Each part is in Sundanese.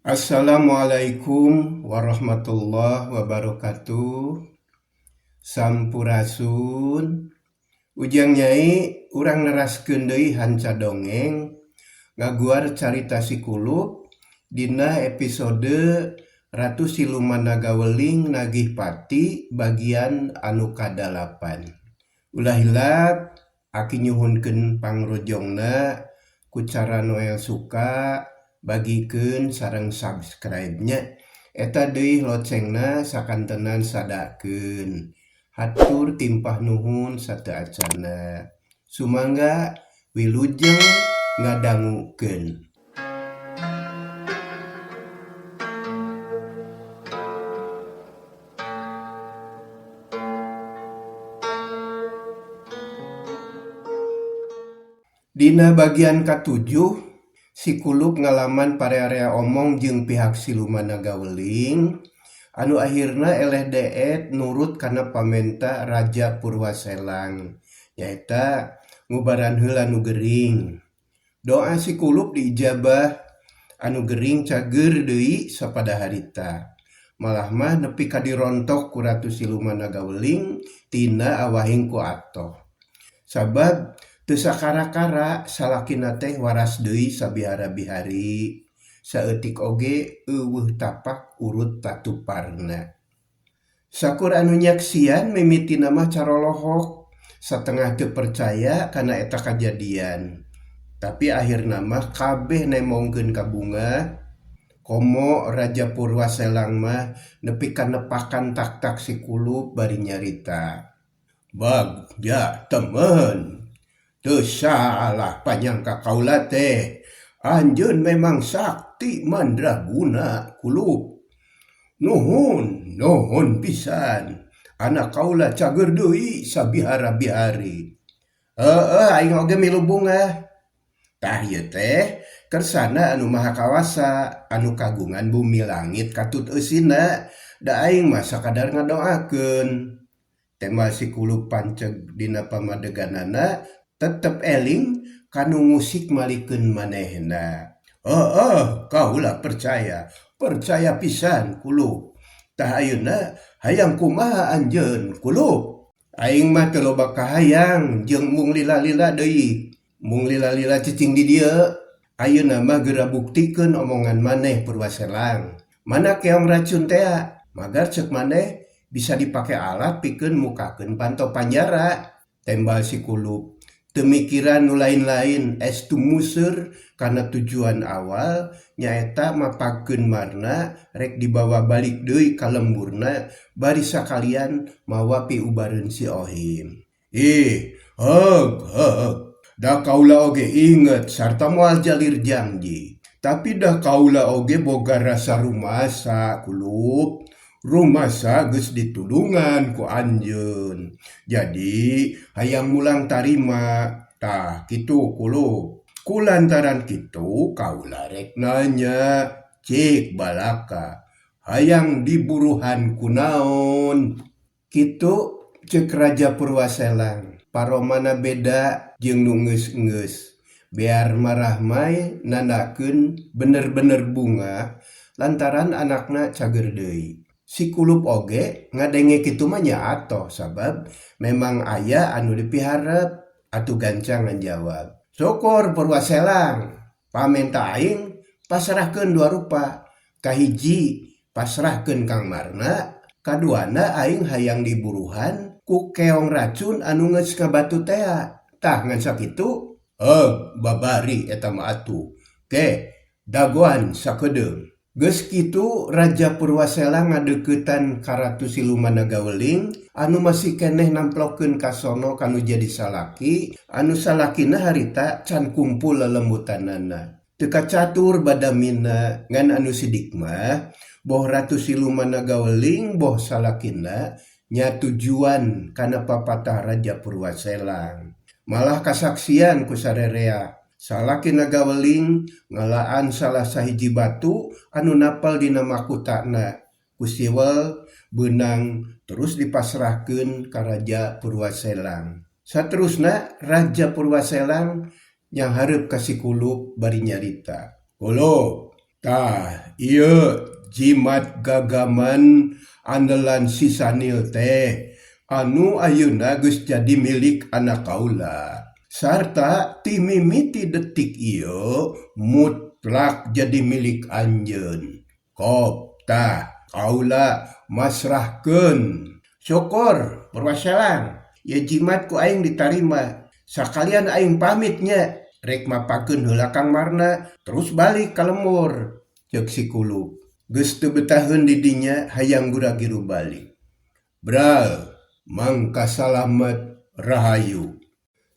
Assalamualaikum warahmatullahi wabarakatuh. Sampurasun. Ujang Nyai urang neraskeun deui hanca dongeng ngaguar carita Sikulup dina episode Ratu Siluman Nagaweling Nagih Pati bagian anu kadalapan. Ulah hilap aki nyuhunkeun pangrojongna ku cara Noel suka bagikeun sareng subscribe nya eta deui locengna sakantenan sadakeun hatur timpah nuhun sateu acana sumangga wilujeng ngadangukeun. Dina bagian katujuh, si Kulup ngalaman parea-rea omong jeung pihak siluman Nagaweling anu akhirna eleh deet nurut kana pamenta Raja Purwaselang nyaeta ngubaran heula nu gering. Doa si Kulup diijabah, anu gering cager deui sapada harita. Malah mah nepi ka dirontok ku Ratu Siluman Nagaweling tina awahing ku atoh. Sabab teu sakara-kara salakina teh waras deui sabihara-bihari, saeutik oge euweuh tapak urut tatuparna. Sakur anu nyaksian mimitina mah carolohok, satengah teu percaya kana eta kajadian. Tapi akhirna mah kabeh nemongkeun ka bungah, komo Raja Purwaselang mah nepi ka nepakan tak-tak si Kulup bari nyarita. Bagja temen, teu salah panyangka kaula teh, anjeun memang sakti mandraguna Kulup. Nuhun, nuhun pisan, anak kaula cager deui sabihara-bihari. Heueuh aing oge milu bungah. Tah ieu teh kersana anu maha kawasa, anu kagungan bumi langit katut eusina, da aing mah sakadar ngadoakeun. Tema si Kulup panceg dina pamadeganana tetep eling kanu ngusik malikeun manehna. Heueuh, kaula percaya, percaya pisan Kulup. Tah ayeuna hayang kumaha anjeun Kulup? Aing mah teu loba kahayang jeung mung lila-lila deui. Mung lila-lila cicing di dieu. Ayeuna mah geura buktikeun omongan maneh Purwaselang. Mana keong racun tea? Magar ceuk maneh bisa dipake alat pikeun mukakeun panto panjara. Tembal si Kulup. Teu mikiran nu lain-lain estu museur kana tujuan awal nyaeta mapagkeun marna rek dibawa balik deui ka lemburna bari sakalian mawa piubareun si Ohim. Ih, heug heug. Da kaula oge inget sarta moal jalir janji. Tapi da kaula oge boga rasa rumasa Kulup. Rumasa geus ditulungan ku anjeun. Jadi hayang mulang tarima. Tah kitu Kulup. Kulantaran kitu kaula rek nanya, cik balaka hayang diburuhan kunaon? Kitu ceuk Raja Purwaselang. Paromana beda jeung nu geus-geus. Bear marahmai nandakeun bener-bener bungah lantaran anakna cager deui. Si Kulup oge ngadenge kitu mah nya atoh sabab memang aya anu dipiharep atuh gancang ngajawab. Syukur Purwaselang, pamenta aing pasrahkeun dua rupa. Kahiji pasrahkeun Kang Marna, kaduana aing hayang diburuhan ku keong racun anu geus ngabatu tea. Tah ngan sakitu, heug babari eta mah atuh. Ke dagoan sakedeung. Geus kitu Raja Purwaselang ngadeuketan ka Ratu Siluman Nagaweling anu masih keneh namplokeun kasono kanu jadi salaki anu salakina harita can kumpul lelembutanana. Teu kacatur badamina ngan anu sidik mah boh Ratu Siluman Nagaweling boh salakina nya tujuan kana papatah Raja Purwaselang. Malah kasaksian ku sarerea. Salaki Nagaweling ngalaan salah sahiji batu anu napel dina makutana ku siwel beunang terus dipasrahkeun ka Raja Purwaselang. Saterusna Raja Purwaselang nyanghareup ka si Kulup bari nyarita. Kulup, Tah ieu jimat gagaman andelan si Sanil teh anu ayeuna geus jadi milik anak kaula. Sarta ti mimiti detik ieu mutlak jadi milik anjeun. Kop tah kaula masrahkeun. Syukur Purwaselang ieu jimat ku aing ditarima. Sakalian aing pamit nya rek mapakeun heula Kang Marna terus balik ka lembur ceuk si Kulup. Geus teu betaheun di dinya hayang gura-giru balik. Bral mangka salamet rahayu.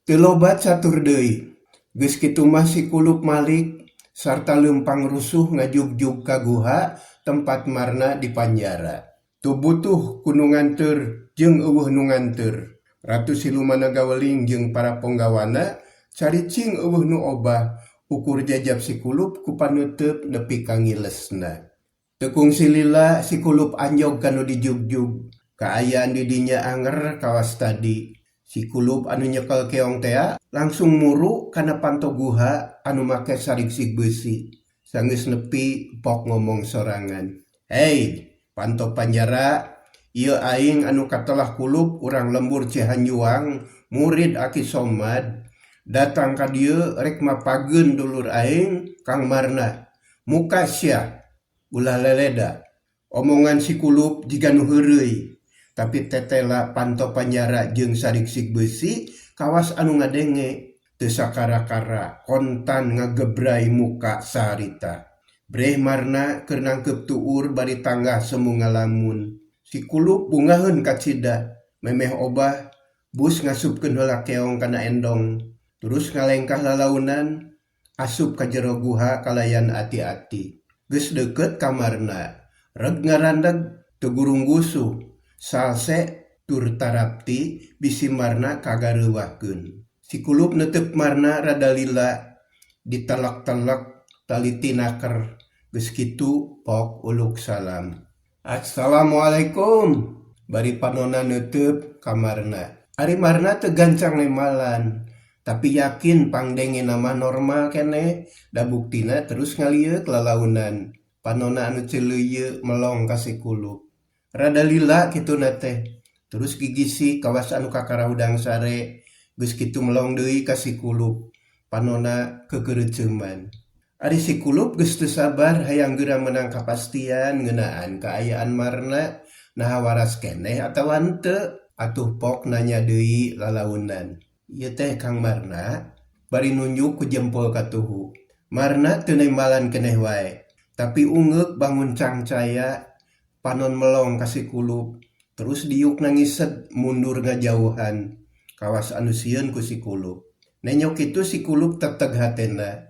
Teu loba catur deui. Geus kitu mah si Kulup malik sarta leumpang rusuh ngajugjug ka guha tempat Marna dipanjara. Teu butuh ku nu nganteur jeung eueuh nu nganteur. Ratu Siluman Nagaweling jeung para ponggawana caricing eueuh nu obah ukur jajab si Kulup ku paneuteub nepi ka ngilesna. Teu kungsi lila si Kulup anjog ka nu dijugjug. Kaayaan di dinya anger kawas tadi. Si Kulup anu nyekel keong tea langsung muru kana panto guha anu make sarigsig beusi. Sanggeus nepi Pok ngomong sorangan. Hei, panto panjara, ieu aing anu katelah Kulup urang lembur Cihanjuang, murid Aki Somad, datang ka dieu rek mapageun dulur aing Kang Marna. Muka sia, ulah leleda. Omongan si Kulup jiga nu heureuy, tapi tetela panto panjara jeung sarigsig beusi kawas anu ngadenge. Teu sakara-kara kontan ngagebray muka saharita. Breh Marna keur nangkeup tuur bari tanggah semu ngalamun. Si Kulup bungaheun kacida, memeh obah bus ngasupkeun heula keong kana endong, terus ngalengkah lalaunan asup ka jero guha kalayan ati-ati. Geus deukeut kamarna, reg ngarandeg teu gurunggusuh, salse tur tarapti bisi Marna kagareuwahkeun. Si Kulup neuteup Marna rada lila, ditelek-telek tali tinaker, geus kitu Pok uluk salam. Assalamualaikum, bari panonna neuteup ka Marna. Ari Marna teu gancang nembalan, tapi yakin pangdengena mah normal keneh, da buktina terus ngalieuk lalaunan. Panonna anu celeuyeu melong ka si Kulup. Rada lila kituna teh, terus gigisi kawas anu kakara hudang sare, geus kitu melong deui ka si Kulup. Panonna keukeureuteuman. Ari si Kulup geus teu sabar hayang geura meunang kapastian ngeunaan kaayaan Marna, naha waras keneh atawa henteu. Atuh Pok nanya deui lalaunan. Ieu teh Kang Marna, bari nunjuk ku jempol ka tuhu. Marna teu nembalan keneh wae, tapi ungeuk bangun cangcaya, panon melong ka si Kulup, terus diuk nangised mundur ngajauhan. Kawas anu sieun ku si Kulup. Nenjo kitu si Kulup teteg hatena.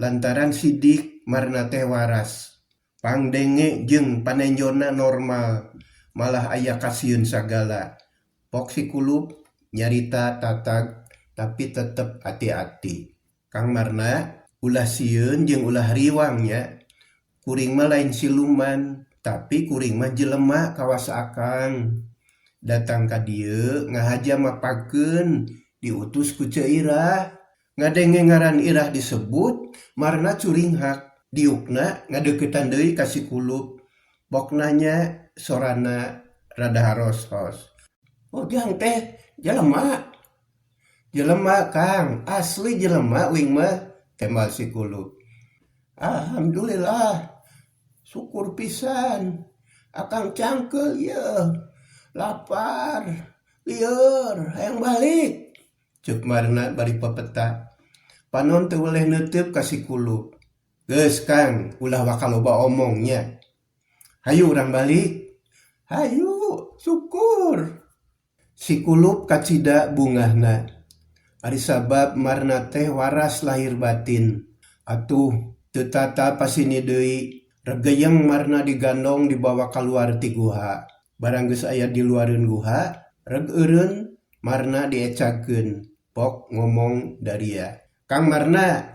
Lantaran sidik Marna teh waras. Pangdenge jeung panenjona normal, malah aya kasieun sagala. Pok si Kulup nyarita tatag tapi tetep ati-ati. Kang Marna ulah sieun jeung ulah riwang nya. Kuring mah lain siluman, tapi kuring mah jelema kawas akang. Datang ka dieu ngahaja mapakeun diutus ku Ceu Irah. Ngadenge ngaran Irah disebut, Marna curinghak. Diukna ngadeuketan deui ka si Kulup. Pok nanya sorana rada haros-hos. Ujang teh jelema. Jelema Kang, asli jelema uing mah, tembal si Kulup. Alhamdulillah, syukur pisan. Akang cangkeul ieu. Lapar, lieur, hayang balik. Ceuk Marna bari pepeta. Panon teu weleh neuteub ka si Kulup. Geus Kang, ulah waka loba omong nya. Hayu urang balik. Hayu, syukur. Si Kulup kacida bungahna. Ari sabab Marna teh waras lahir batin. Atuh teu tata pasini deui, regeyeng Marna digandong dibawa kaluar ti guha. Barang geus aya di luareun guha, reg eureun Marna diecagkeun. Pok ngomong daria. Kang Marna,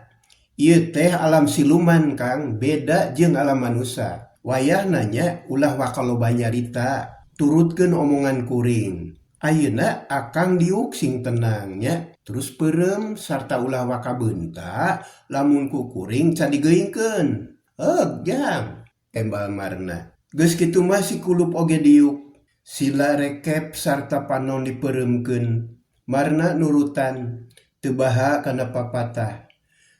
ieu teh alam siluman Kang, beda jeung alam manusa. Wayahna nya ulah waka loba nyarita, turutkeun omongan kuring. Ayeuna akang diuk sing tenang nya, terus peureum sarta ulah waka beunta lamun ku kuring can digeuingkeun. Heug jang, tembal Marna. Geus kitu mah si kulup oge diuk. Sila rekep sarta panon dipeureumkeun. Marna nurutan, teu baha kana papatah.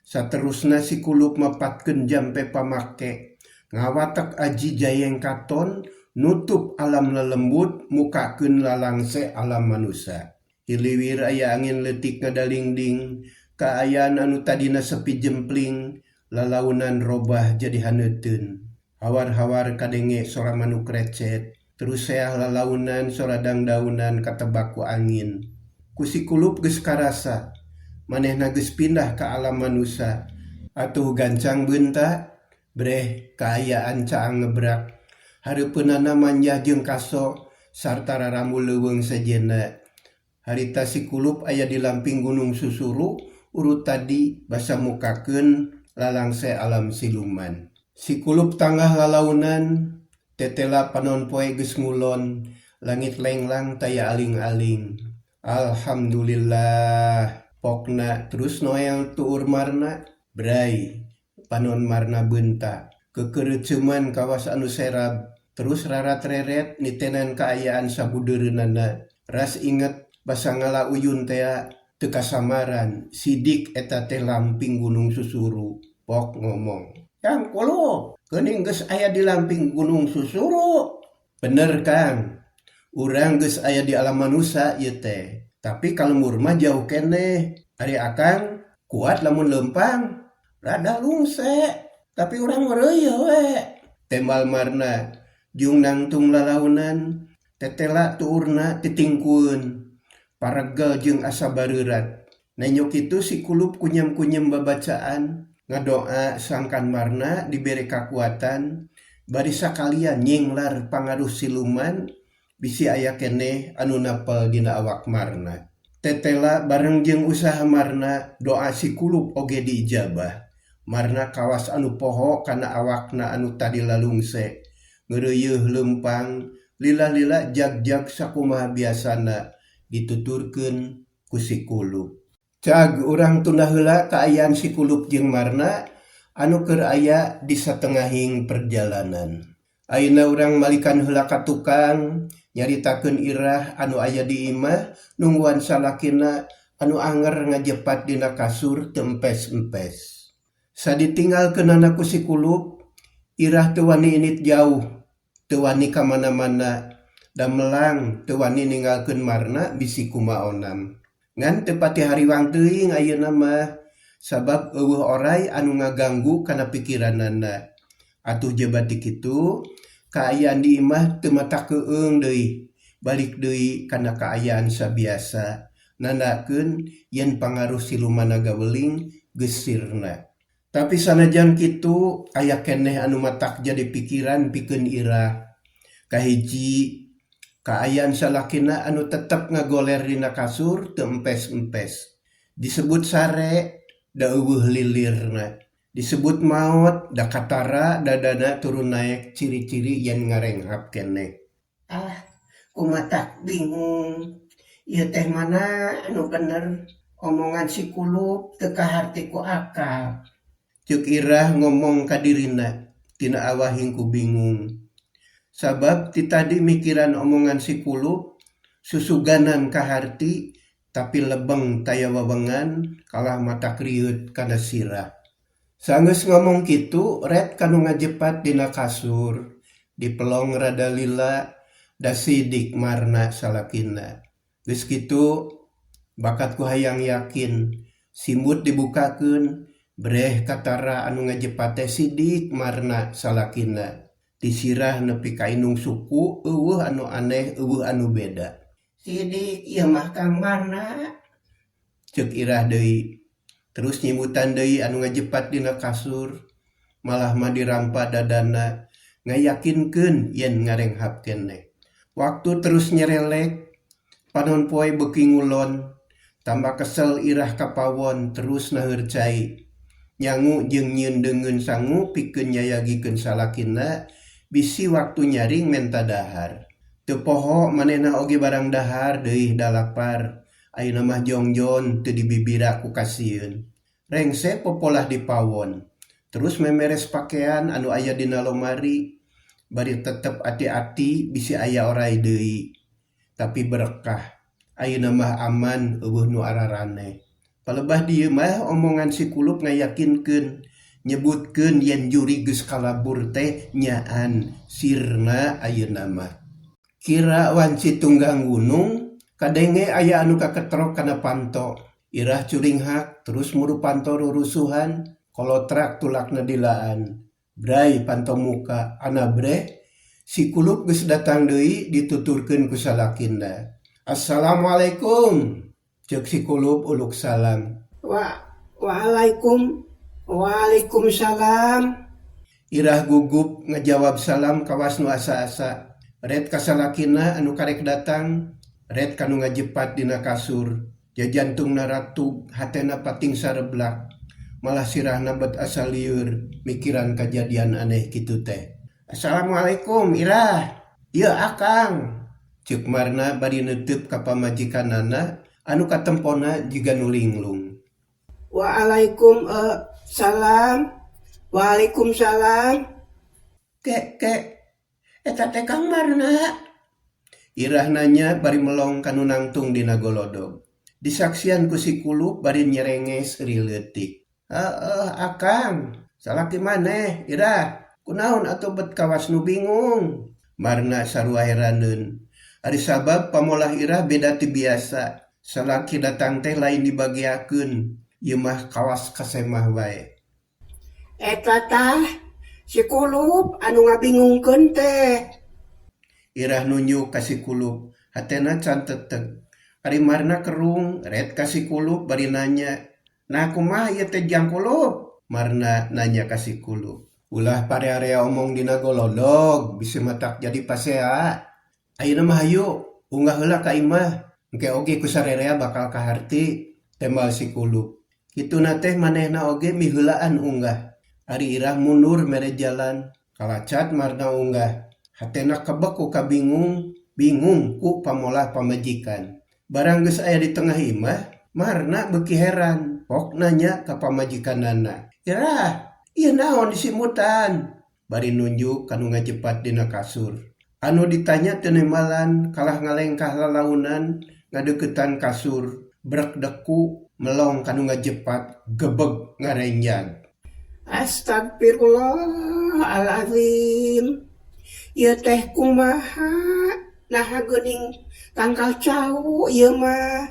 Saterusna si kulup mapatkeun jampe pamake, ngawatek aji jayeng katon nutup alam lelembut mukakeun lalangse alam manusa. Hiliwir aya angin leutik ngadalingding, kaayaan anu tadina sepi jempling, lalaunan robah jadi haneuteun. Hawar-hawar kadenge sora manuk recet, terus seah lalaunan sora dangdaunan katebak ku angin. Ku si kulup geus karasa, manehna geus pindah ka alam manusa. Atuh gancang beunta, breh kaayaan caang ngebrak. Hareupeunana manjah jeung kaso sarta rarambu leuweung sejenna. Harita si kulup aya di lamping Gunung Susuru urut tadi basa mukakeun lalangse alam siluman. Si kulup tanggah lalaunan, tetela panon poe geus ngulon, langit lenglang taya aling-aling. Alhamdulillah, pokna terus noel tuur marna, bray panon marna beunta. Kekeureuceuman kawas anu serab, terus rarat-reret nitenan kaayaan sabudeureunana. Ras inget basa ngala uyun tea teu kasamaran, sidik eta teh lamping Gunung Susuru. Pok ngomong. Kang Kulup, geuning geus aya di lamping Gunung Susuru. Bener Kang, urang geus aya di alam manusa ieu teh. Tapi ka lembur mah jauh keneh. Ari akang kuat lamun leumpang, rada lungse. Tapi urang ngeureuyeuh we. Tembal marna, jung nangtung lalaunan, tetela tuurna titingkueun. Paregel jeung asa bareurat. Nenjo kitu si kulup kunyem-kunyem babacaan, ngadoa sangkan marna dibere kakuatan, bari sakalian nyinglar pangaruh siluman bisi aya keneh anu napel dina awak marna. Tetela bareng jeung usaha marna, doa si kulup oge diijabah. Marna kawas anu poho kana awakna anu tadi lalungse, ngeureuyeuh leumpang, lila-lila jag-jag sakumaha biasana dituturkeun ku si kulup. Cag urang tunda heula kaayaan si kulup jeung marna anu keur aya di satengahing perjalanan. Ayeuna urang malikan heula ka tukang, nyaritakeun irah anu aya di imah nungguan salakina anu anger ngajepat dina kasur teu empes-empes. Saditinggalkeunana ku si kulup, irah teu wani indit jauh, teu wani ka mana-mana, da melang teu wani ninggalkeun marna bisi kumaonam. Ngan teu pati hariwang teuing ayeuna mah, sabab eueuh oray anu ngaganggu kana pikiranana. Atuh jebat ti kitu, kaayaan di imah teu matak keueung deui, balik deui kana kaayaan sabiasa, nandakeun yen pangaruh siluman naga weling geus sirna. Tapi sanajan kitu aya keneh anu matak jadi pikiran pikeun irah. Kahiji, kaayaan salakina anu tetep ngagoler dina kasur teu empes-empes. Disebut sare da eueuh lilirna. Disebut maot da katara dadana turun naek ciri-ciri yen ngarenghap keneh. Ah, kumatak bingung. Ieu teh mana anu bener? Omongan si kulup teu kaharti ku akal. Ceuk Irah ngomong ka dirina tina awahing ku bingung. Sabab ti tadi mikiran omongan si kulup susuganan kaharti tapi lebeng taya wewengan kalah matak rieut kana sirah. Sanggeus ngomong kitu ret ka nu ngajepat dina kasur dipelong rada lila da sidik marna salakina. Geus kitu bakat ku hayang yakin simbut dibukakeun breh katara anu ngajepat teh sidik marna salakina. Ti sirah nepi ka indung suku eueuh anu aneh eueuh anu beda. Sidik ieu mah Kang Marna. Ceuk Irah deui. Terus nyimbutan deui anu ngajepat dina kasur malah mah dirampa dadana ngayakinkeun yen ngarenghap keneh. Waktu terus nyerelek panon poe beuki ngulon tambah kesel Irah ka pawon terus naheur cai. Nyangu jeung nyieun deungeun sangu pikeun nyayagikeun salakina bisi waktu nyaring menta dahar. Teu poho manehna oge barang dahar deui da lapar. Ayeuna mah jongjon teu dibibira ku kasieun. Rengse popolah di pawon. Terus memeres pakean anu aya dina lomari bari tetep ati-ati bisi aya oray deui. Tapi berekah, ayeuna mah aman euweuh nu araraneh. Palebah dieu mah omongan si Kulup ngayakinkeun, nyebutkeun yen jurig geus kalabur teh nyaan sirna ayeuna mah. Kira wanci tunggang gunung, kadenge aya anu kaketrok kana panto. Irah curinghak terus muru panto rurusuhan, kolotrak tulakna dilaan. Bray panto muka, anabreh si Kulup geus datang deui dituturkeun ku salakina. Assalamualaikum, ceuk si Kulup uluk salam. Wa waalaikum waalaikumsalam. Irah gugup ngajawab salam kawas nu asa-asa. Ret ka salakina anu karek datang, ret ka nu ngajepat dina kasur. Jajantungna ratug, hatena pating sareblak. Malah sirahna bet asa lieur mikiran kajadian aneh kitu teh. Assalamualaikum Irah, ieu akang. Ceuk Marna bari neuteup ka pamajikanana anu katempona jiga nu linglung. Waalaikum salam. Waalaikumsalam. Ke ke eta teh Kang Marna. Irah nanya bari melong ka nu nangtung dina golodog. Disaksian ku si Kulup bari nyerenges seuri leutik. Heeh akang, salaki maneh Irah, kunaon atuh bet kawas nu bingung. Marna sarua heraneun. Ari sabab pamolah Irah beda ti biasa. Salaki datang teh lain dibageakeun, ieu mah kawas ka semah wae. Eta tah si Kulup anu ngabingungkeun teh. Irah nunjuk ka si Kulup, hatena can teteg. Ari Marna kerung, ret ka si Kulup bari nanya, "Nah kumaha ieu teh Jang Kulup?" Marna nanya ka si Kulup. Ulah parea-rea omong dina golodog, bisi matak jadi pasea. Ayeuna mah hayu, unggah heula ka imah, engke oge ku sarerea bakal kaharti, tembal si Kulup. Kituna teh manehna oge miheulaan unggah. Ari Irah mundur mere jalan, kalacat Marna unggah. Hatena kebek ku kabingung, bingung ku pamolah pamajikan. Barang geus aya di tengah imah, Marna beuki heran, pok nanya ka pamajikanana. Irah, ieu naon disimutan? Bari nunjuk ka nu ngajepat dina kasur. Anu ditanya teu nembalan, kalah ngalengkah lalaunan ngadeuketan kasur, brek deku, melong ka nu ngajepat, gebeg ngarenjag. Astagfirullahalazim. Ieu teh kumaha? Naha geuning tangkal cau ieu mah.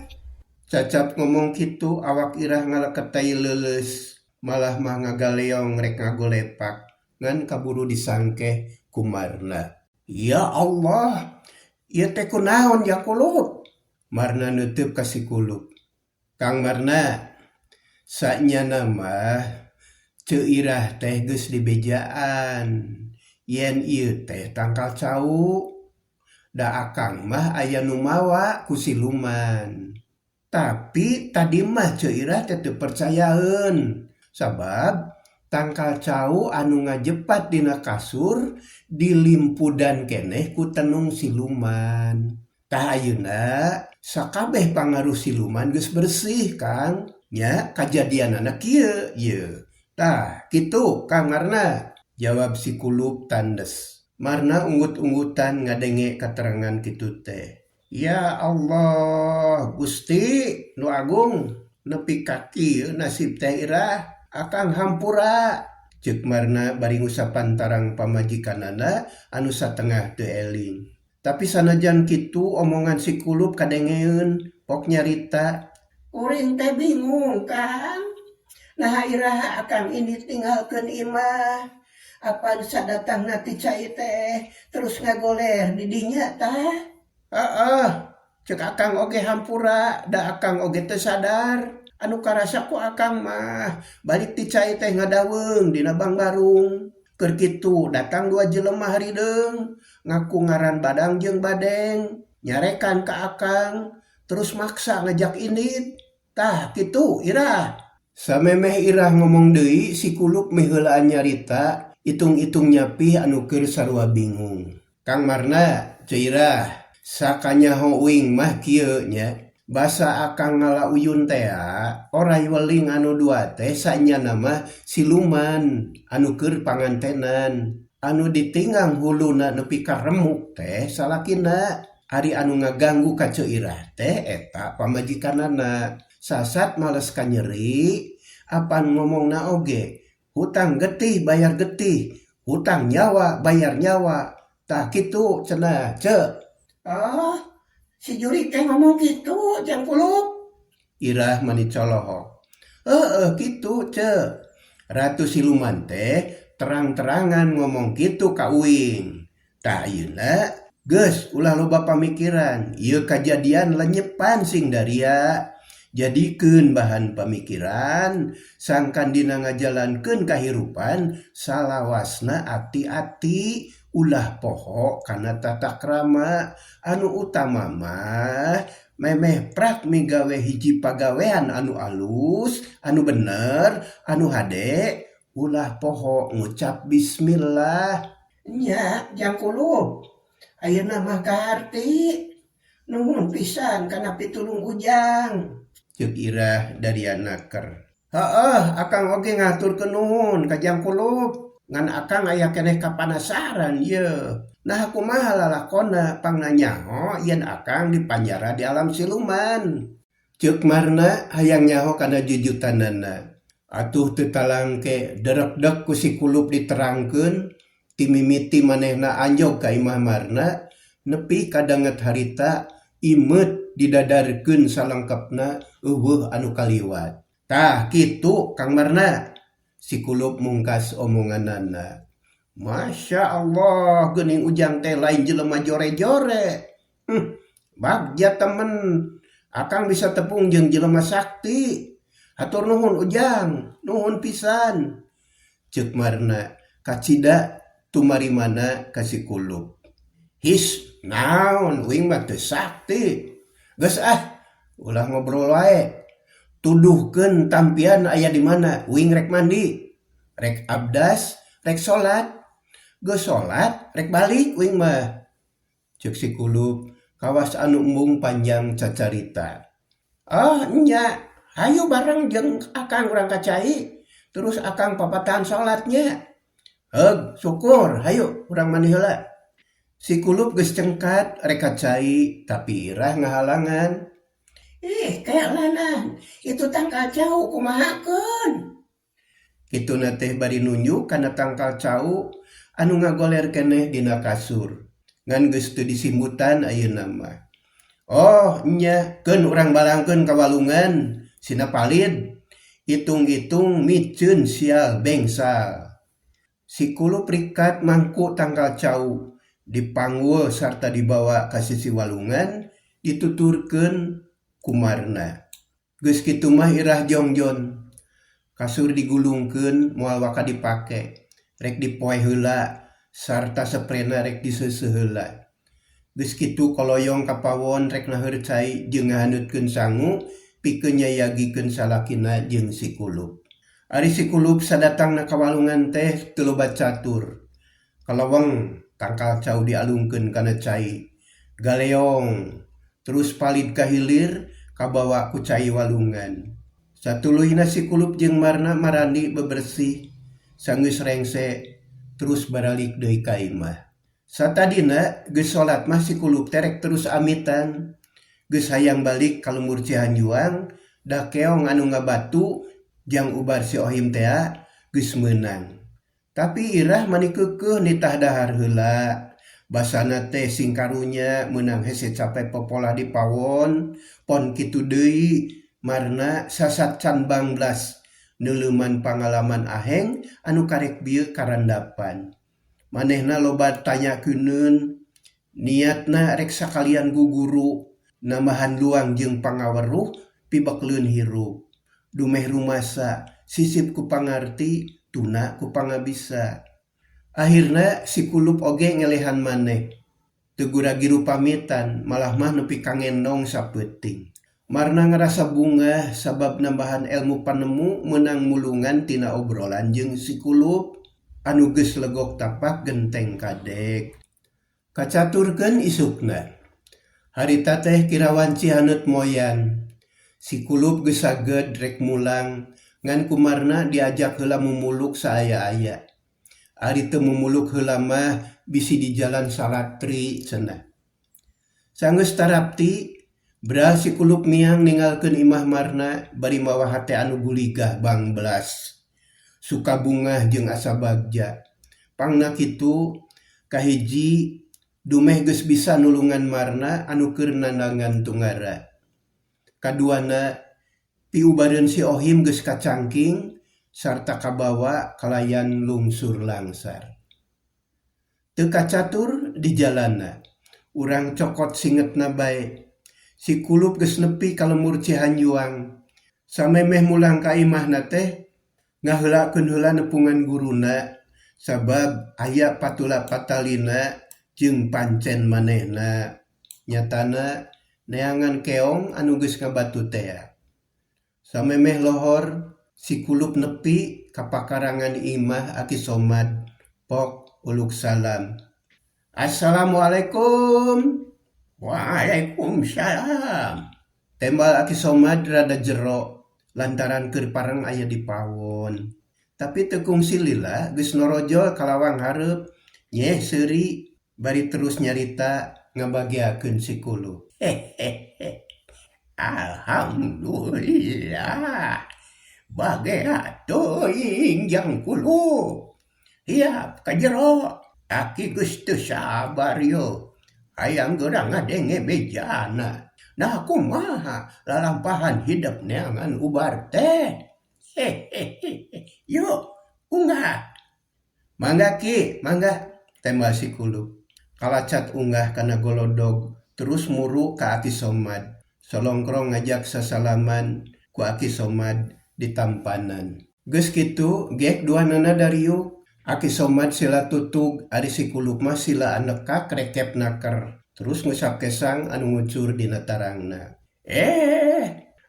Cacap ngomong kitu awak Irah ngaleket tai leuleus, malah mah ngagaleong rek ngagolepak, ngan kaburu disangkeh ku Marna. Ya Allah, ieu teh kunaon Jang Kulup? Marna neuteup ka si Kulup. Kang Marna, sanyana mah ceu Irah teh geus dibejaan yen ieu teh tangkal cau. Da akang mah aya nu mawa ku siluman. Tapi tadi mah ceu Irah teh teu percayaeun, sabab tangkal cau anu ngajepat dina kasur dilimpudan keneh ku tenung siluman. Tah ayeuna sakabeh pangaruh siluman geus bersih Kang, nya kajadianana kieu yeuh. Tah kitu Kang Marna, jawab si Kulup tandes. Marna unggut-unggutan ngadenge katerangan kitu teh. Ya Allah, Gusti nu agung, nepi ka kieu nasib teh Irah, akang hampura. Ceuk Marna bari ngusapan tarang pamajikanana anu satengah teu eling. Tapi sanajan kitu omongan si Kulup kadengeun, pok nyarita. Kuring teh bingung Kang, naha iraha akang ini tinggalkeun imah. Apan sadatangna ti cai teh terus ngagoler di dinya tah. Heeh, ceuk akang oge hampura, da akang oge teu sadar. Anu karasa ku akang mah balik ti cai teh ngadaweung dina bangbarung. Keur kitu datang dua jelema harideung, ngaku ngaran Badang jeung Badeng, nyarekan ka akang, terus maksa ngajak indit. Tah kitu Irah. Samemeh Irah ngomong deui si Kulup miheulaan nyarita, itung-itung nyapih anu keur sarua bingung. Kang Marna, ceu Irah, sakanyaho uing mah kieu nya. Basa akang ngala uyun tea, oray weling anu dua teh sanyana mah siluman anu keur pangantenan. Anu ditinggang huluna nepi ka remuk teh salakina. Ari anu ngaganggu ka Ceu Irah teh eta pamajikanana. Sasat males kanyeri, apan ngomongna oge hutang getih bayar getih, hutang nyawa bayar nyawa. Tah kitu cenah, Ceu. Oh, si jurig teh ngomong kitu, Jang Kulup. Irah mani colohok. Heeh kitu, Ceu. Ratu siluman teh terang-terangan ngomong kitu ka uing. Tah ayeuna geus ulah loba pamikiran, ieu kajadian lenyepan sing daria. Jadikeun bahan pamikiran sangkan dina ngajalankeun kahirupan salawasna ati-ati ulah poho kana tata krama. Anu utama mah memeh prak migawe hiji pagawean anu alus, anu bener, anu hade, ulah poho ngucap bismillah. Nya, Jang Kulup. Ayeuna mah kaharti. Nuhun pisan kana pitulung Ujang. Ceuk Irah daria naker. Heueuh, akang oge ngahaturkeun nuhun ka Jang Kulup. Ngan akang aya keneh kapanasaran yeuh. Naha kumaha lalakonna pangna nyaho yen akang dipanjara di alam siluman. Ceuk Marna hayang nyaho kana jujutanana. Atuh teu talangke derekdek ku si Kulup diterangkeun ti mimiti manehna anjog ka imah Marna nepi ka danget harita imeut didadarkeun salengkepna euweuh anu kaliwat. Tah kitu Kang Marna, si Kulup mungkas omonganana. Masya Allah geuning Ujang teh lain jelema jore-jore. Bagja temen, akang bisa tepung jeung jelema sakti. Hatur nuhun Ujang, nuhun pisan. Ceuk Marna kacida tumarimana ka si Kulup. His, naon uing mah teu sakti. Geus ah, ulah ngobrol wae. Tuduhkeun tampian aya di mana, uing rek mandi, rek abdas, rek salat. Geus salat, rek balik uing mah. Ceuk si Kulup kawas anu embung panjang cacarita. Oh nya, hayu bareng jeung akang urang ka cai, terus akang papatahan salatnya. Heug, syukur, hayu urang mandi heula. Si Kulup geus cengkat rek ka cai, tapi Irah ngahalangan. Ih, kelanan, itu tangkal cau kumahakeun. Kituna teh bari nunjuk kana tangkal cau anu ngagoler keneh dina kasur. Ngan geus teu disimbutan ayeuna mah. Oh, nya, keun urang balangkeun ka walungan, sina palid. Itung-itung miceun sial bengsal. Si Kulup rikat mangku tangkal cau, dipanggul sarta dibawa ka sisi walungan, dituturkeun ku Marna. Geus kitu mah Irah jongjon. Kasur digulungkeun moal waka dipake, rek dipoe heula sarta seprena rek diseuseuh heula. Geus kitu koloyong ka pawon rek naheur cai jeung ngahaneutkeun sangu pikeun nyayagikeun salakina jeung si Kulup. Ari si Kulup sadatangna ka walungan teh teu loba catur. Kaleweng tangkal cau dialungkeun kana cai. Galeong terus palid ka hilir kabawa ku cai walungan. Satuluyna si Kulup jeung Marna marandi bebersih sanggeus rengse terus baralik deui ka imah. Satadina geus salat mah si Kulup teh rek terus amitan. Geus hayang balik ka lembur Cihanjuang da keong anu ngabatu jang ubar si Ohim tea geus meunang. Tapi Irah mani keukeuh nitah dahar heula. Basana teh sing karunya meunang hese cape popolah di pawon, pon kitu deui Marna sasat can banglas neuleuman pangalaman aheng anu karek bieu karandapan. Manehna loba tanyakeuneun, niatna rek sakalian guguru, nambahan luang jeung pangaweruh pibekleun hirup. Dumeh rumasa sisip ku pangarti, tuna ku pangabisa. Akhirna si Kulup oge ngelehan maneh. Teu gura-giru pamitan, malah mah nepi ka ngendong sapeuting. Marna ngarasa bungah sabab nambahan elmu panemu meunang mulungan tina obrolan jeung si Kulup anu geus legok tapak genteng kadek. Kacaturkeun isukna. Harita teh kira wanci haneut moyan. Si Kulup geus saged rek mulang ngan ku Marna diajak heula mumuluk saaya-aya. Ari teu mumuluk heula mah bisi di jalan salatri cenah. Sanggeus tarapti, bra si Kulup miang ninggalkeun imah Marna bari mawa hate anu guligah bangbelas. Suka bungah jeung asa bagja. Pangna kitu, kahiji dumeh geus bisa nulungan Marna anu keur nandangan tungara. Kaduana, piubareun si Ohim geus kacangking sarta kabawa kalayan lungsur langsar. Teu kacatur di jalanna, urang cokot singetna bae. Si Kulup geus nepi ka lembur Cihanjuang. Samemeh mulang ka imahna teh ngaheulakeun heula nepungan guruna sabab aya patula patalina jeung pancen manehna. Nyatana neangan keong anu geus ngabatu tea. Samemeh lohor, si Kulup nepi ka pakarangan imah Aki Somad, pok uluk salam. Assalamualaikum. Waalaikumsalam. Tembal Aki Somad rada jero lantaran keur pareng aya di pawon. Tapi teu kungsi lila geus norojol ka lawang hareup, nyeh seuri bari terus nyarita ngabageakeun si Kulup. Hehehe. Alhamdulillah. Bagea teuing jang Kulup. Hiap ka jero. Aki geus teu sabar yeuh. Hayang geura ngadenge bejana. Nah kumaha lalampahan hidep neangan ubar teh. Hehehe. Yuk, unggah. Mangga Ki, mangga. Tembal si Kulup. Kalacat unggah kana golodog terus muru ka Aki Somad. Solongkrong ngajak sasalaman ku Aki Somad ditampanan. Geus kitu gek duanana dariuk. Aki Somad sila tutug ari si Kulup mah sila anekak rekep naker. Terus ngusap kesang anu ngucur dina tarangna.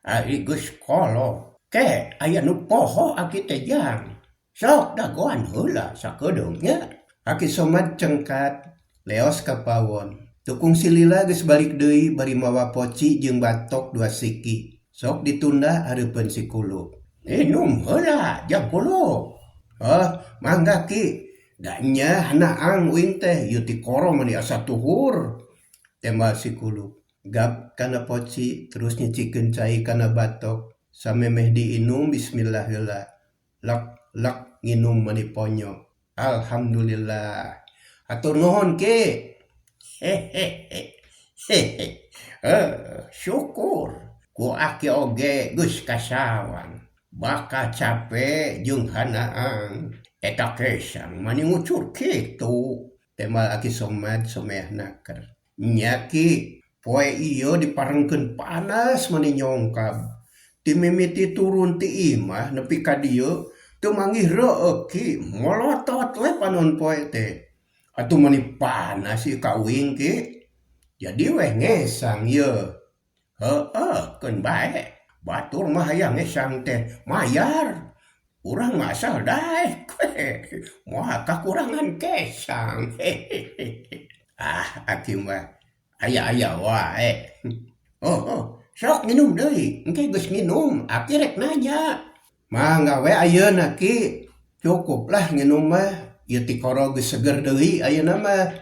Ari geus kolot. Ke aya nu poho aki teh jang. Sok dagoan heula sakedeung nya. Aki Somad cengkat leos ka pawon. Teu kungsi lila geus balik deui bari mawa poci jeung batok dua siki. Sok ditunda hareupeun si Kulup. Nginum heula jang Kulup. Oh, mangga Ki. Da nya hanaang uing teh ieu tikoro mani asa tuhur. Tembal si Kulup. Gap kana poci terus nyicikeun cai kana batok. Samemeh diinum bismillah heula. Lek lek nginum mani ponyo. Alhamdulillah. Hatur nuhun Ki. Hehehe. Syukur ku aki oge geus kasawang. Bakal cape jeung hanaang. Eta kesang mani ngucur kitu. Tembal Aki Somad someah naker. Nya Ki, poe ieu diparengkeun panas mani nyongkab. Ti mimiti turun ti imah nepi ka dieu teu manggih reueuk Ki, molotot we panon poe teh. Atuh mani panas ieu ka uing Ki. Jadi weh ngesang ieu. Heueuh keun bae. Batur mah hayang ngesang teh mayar. Urang mah asal daek we. Moal kakurangan kesang. Hehehe. Ah aki mah aya-aya wae. Oh, sok nginum deui. Engke geus nginum aki rek nanya. Mangga we ayeuna Ki. Cukuplah nginum mah. Ieu tikoro geus seger deui ayeuna mah.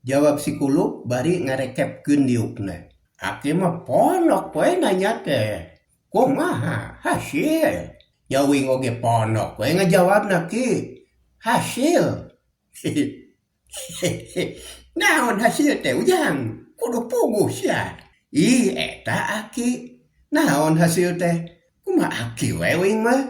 Jawab si Kulup bari ngarekepkeun diukna. Aki mah pondok we nanya teh. Kumaha hasil? Nya uing oge pondok we ngajawabna Ki. Hasil. Naon hasil teh ujang? Kudu puguh sia. Ih eta aki. Naon hasil teh? Kumaha aki we uing mah?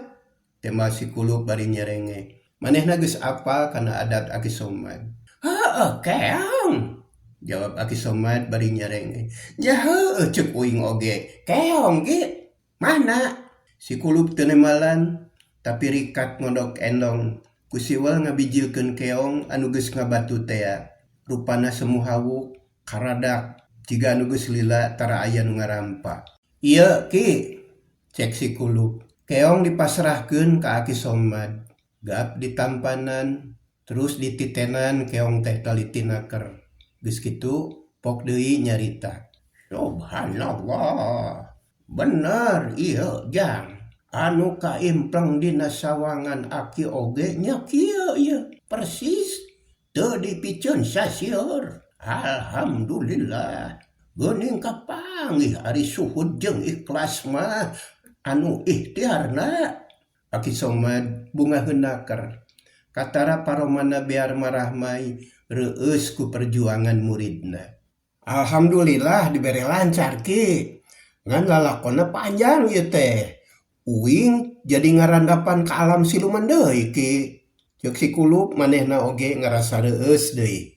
Tembal si Kulup bari nyerenge. Manehna geus apal kana adat Aki Somad. Heueuh keong. Jawab Aki Somad bari nyerenge. Nya heueuh ceuk uing oge. Keong Ki. Mana? Si Kulup teu nemalan tapi rikat ngodok endong. Ku siwel ngabijilkeun keong anu geus ngabatu tea. Rupana semu hawuk, karadak, jiga anu geus lila tara aya nu ngarampa. Ieu Ki, cek si Kulup. Keong dipasrahkeun ka Aki Somad. Gap ditampanan, terus dititenan keong teh tali tinaker. Geus kitu pok deui nyarita. Subhanallah. Bener ieu Jang. Anu kaimpleng dina sawangan aki oge nya kieu ieu. Persis teu dipiceun sasieur. Alhamdulillah. Geuning kapanggih ari suhud jeung ikhlas mah anu ikhtiarna. Aki Somad bungaheun naker. Katara paromana bear marahmai reueus ku perjuangan muridna. Alhamdulillah dibere lancar Ki. Ngan lalakonna panjang ieu teh. Uing jadi ngarandapan ka alam siluman deui Ki. Ceuk si Kulup manehna oge ngarasa reueus deui.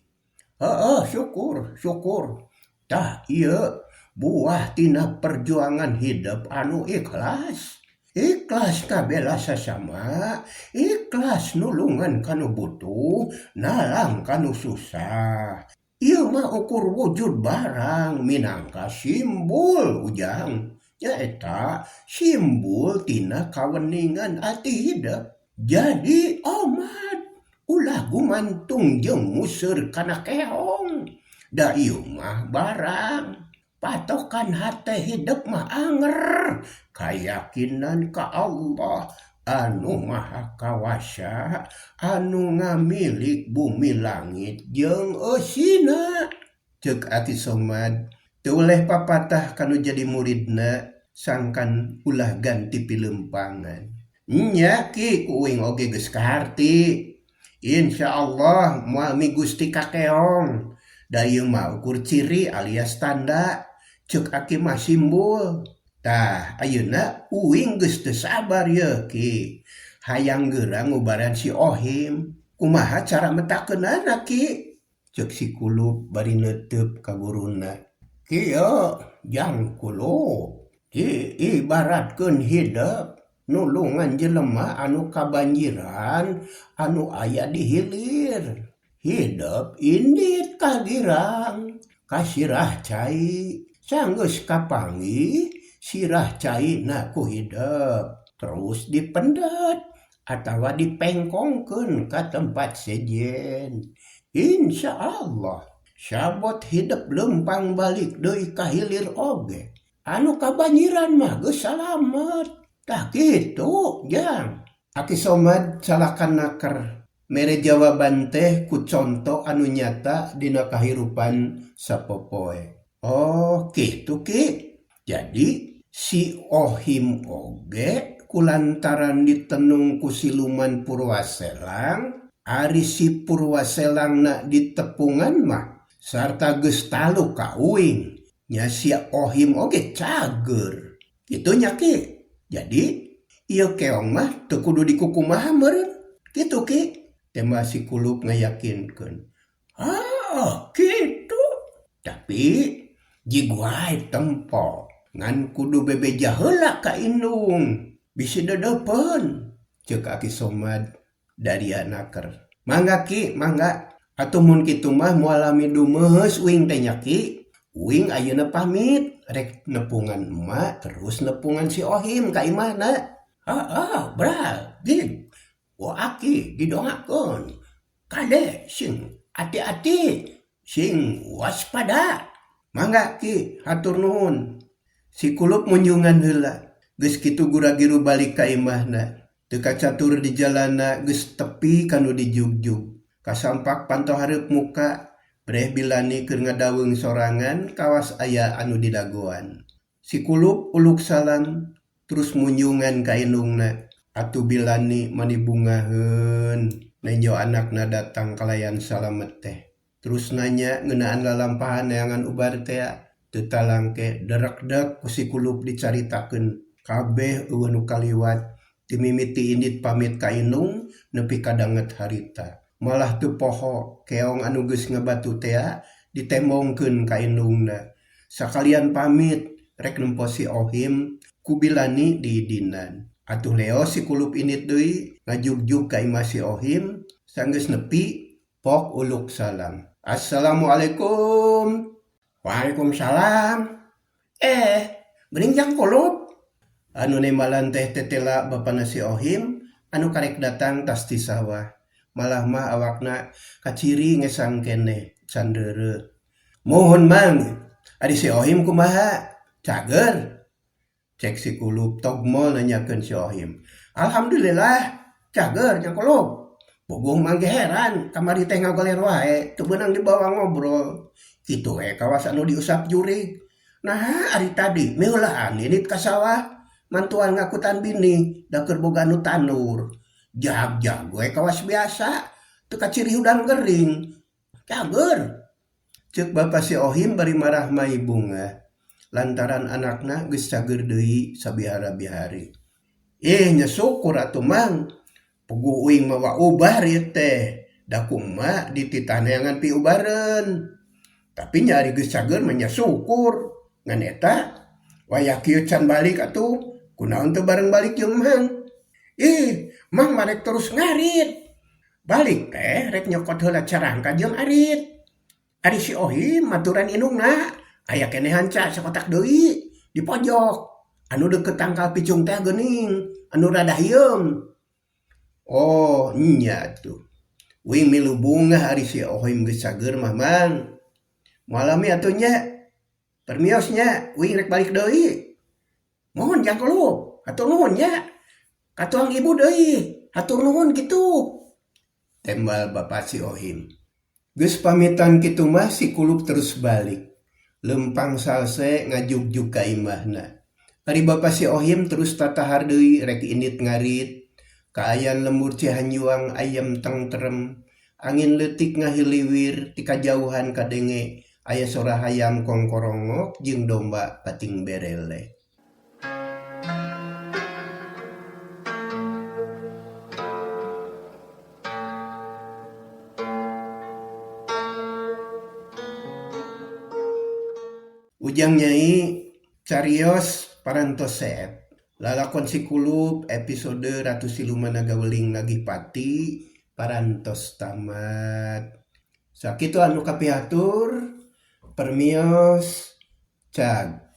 Heueuh syukur syukur. Tah ieu buah tina perjuangan hidep anu ikhlas. Ikhlas ngabela sasama, ikhlas nulungan ka nu butuh, nalang ka nu susah. Ieu mah ukur wujud barang minangka simbul Ujang. Nyaeta simbul tina kaweningan ati hidep. Jadi omat ulah gumantung jeung museur kana keong. Da ieu mah barang. Patokan hate hidep mah anger kayakinan ka Allah anu Maha Kawasa anu ngamilik bumi langit jeung eusina. Ceuk Aki Somad teu weleh papatah ka nu jadi muridna sangkan ulah ganti pileumpangan. Nya Ki ku uing oge geus kaharti. Insyaallah moal migusti ka keong. Da ieu mah ukur ciri alias tanda. Ceuk aki mah simbul. Tah ayeuna uing geus teu sabar yeuh Ki. Hayang geura ngubaran si Ohim. Kumaha cara metakeunana Ki? Ceuk si Kulup bari neuteup ka guruna. Kieu Jang Kulup, diibaratkeun hidep nulungan jelema anu kabanjiran anu aya di hilir. Hidep indit ka girang, ka sirah cai. Sanggeus kapanggih sirah caina ku hidep terus dipendet atawa dipengkongkeun ka tempat sejen. Insyaallah sabot hidep leumpang balik deui ka hilir oge. Anu kabanjiran mah geus salamet. Tah kitu Jang. Aki Somad calakan naker mere jawaban teh ku conto anu nyata dina kahirupan sapopoe. Oh kitu Ki. Jadi si Ohim oge kulantaran ditenung ku siluman Purwaselang, ari si Purwaselangna ditepungan mah sarta geus taluk ka uing nya si Ohim oge cager. Kitu nya Ki. Jadi ieu keong mah teu kudu dikukumaha meureun. Kitu Ki. Tembak si Kulup ngayakinkeun. Ah kitu. Tapi jig wae tempo ngan kudu bebeja heula ka indung bisi dedeupeun. Ceuk Aki Somad daria naker. Mangga Ki, mangga. Atuh mun kitu mah moal lami dumeuheus uing teh nya Ki. Uing ayeuna pamit rek nepungan emak terus nepungan si Ohim ka imahna. Heeh, bral, gig. Ku aki didongakeun. Kade sing ati-ati, sing waspada. Mangga Ki, hatur nuhun. Si Kulup munjungan heula. Geus kitu gura-giru balik ka imahna. Teu kacatur di jalanna geus tepi ka nu dijugjug. Kasampak panto hareup muka, breh bilani keur ngadaweung sorangan kawas aya anu didagoan. Si Kulup uluk salam, terus munjungan ka indungna. Atuh bilani mani bungaheun nenjo anakna datang kalayan salamet teh. Terus nanya ngeunaan lalampahan neangan ubar tea. Teu talangke derekdek ku si Kulup dicaritakeun. Kabeh eueuh nu kaliwat ti mimiti indit pamit ka indung nepi ka danget harita. Malah teu poho keong anu geus ngabatu tea ditembongkeun ka indungna. Sakalian pamit rek nempo si Ohim ku bilani diidinan. Atuh leo si Kulup indit deui ngajugjug ka imah si Ohim sanggeus nepi pok uluk salam. Assalamualaikum. Waalaikumsalam. Geuning Jang Kulup. Anu nembalan teh tetela bapana si Ohim anu karek datang tas ti sawah. Malah mah awakna kaciri ngesang keneh can reureuh. Muhun Mang, Ari si Ohim kumaha? Cager? Cek si Kulup togmol nanyakeun si Ohim. Alhamdulillah, cager Jang Kulup. Puguh mang ge heran, kamari teh ngagoler wae, teu beunang dibawa ngobrol. Kitu we kawas anu diusap jurig. Naha ari tadi miheulaan indit ka sawah, mantuan ngakutan bini, da keur boga nu tandur. Jag-jag we kawas biasa, teu kaciri hudang gering. Cager! Ceuk bapa si Ohim bari marahmai bungah lantaran anakna geus cager deui sabihara-bihari. Ih nya syukur atuh mang, puguh uing mawa ubar ieu teh, da ku emak dititah neangan piubareun. Tapi nya ari geus cager mah nya syukur, ngan eta wayah kieu can balik atuh, kunaon teu bareng balik jeung mang. Ih, mang mah rek terus ngarit. Balik teh rek nyokot heula carangka jeung arit. Ari si Ohim maturan indungna aya keneh hanca sakotak deui di pojok anu deukeut tangkal picung teh geuning anu rada hieum. Oh nya atuh. Uing milu bungah ari si Ohim geus cager mah mang. Moal lami atuh nya. Permios nya uing rek balik deui. Mohon jang kelup, hatur nuhun nya. Katuang ibu deui, hatur nuhun kitu. Tembal bapa si Ohim. Geus pamitan kitu mah si Kulup terus balik. Leumpang salse ngajugjug ka imahna. Ari bapa si Ohim terus tatahar deui rek indit ngarit. Kaayaan lembur Cihanjuang ayem tengterem. Angin leutik ngahiliwir ti kajauhan kadenge aya sora hayam kongkorongok jeung domba pating berele. Ujang Nyai carios parantos seep. Lalakon Si Kulup episode Ratu Siluman Naga Weling Nagih Pati parantos tamat. Sakitu anu kapihatur, permios, cag.